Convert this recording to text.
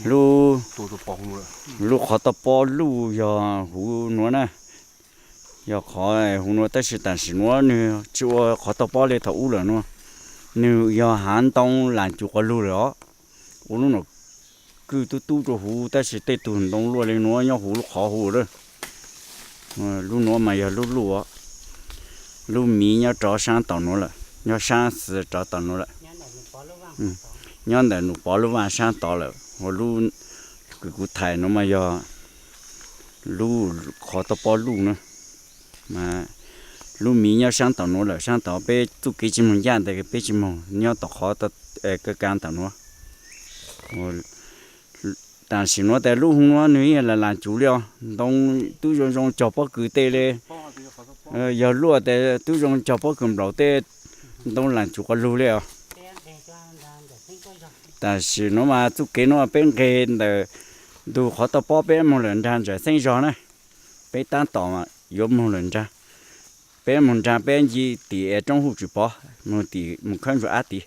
Lub, lub qhov toj pob luj yog huv nuav na, yog qhov huv nuav, tab sis tam sim nuav nwg tsi ua qhov toj pob le thaum ub lawm nuav. Nwg yog haav ntoo laam cuv quas lug lawm os. Ua lub nom kwj tub tub rua huv, tab sis tej tug ntoo luaj le nuav nyob huv lub qhov huv lawm. Lub nuav mas yog lub luj, lub miv nyob rov saab tom nuav lawm, nyob saab xwb rov tom nuav lawm. Nyob ntawm Num Pov lub vaaj saab tod lawm, ua lub kws kuv thaim nuav mas yog lub qhov toj pob luj na. Lub miv nyob saab tom nuav lawm, saab tod peb txuj kev tsi moog ncaj ntawd peb tsi moog, nyob tom qhov ka ka tom nuav. Tam sim nuav tas lub huv nuav nwg yog laam cuv le os, ntoo tub zoo zoo cog pob kws tej le, yog luaj tas tub zoo cog pob kws nplaum tej, ntoo laam cuv quas lug le os. Tam sim nuav mas txuj kev nuav peb nqeg ntawm ntug qhov toj pob peb moog lawm nraag Ntsaum Xeeb zog na, peb taab tom yuav moog lawm nraag, peb moog nraag peb nce tim roob Huj Tswm Pov, moog tim moog khawb ntsuag ab tid.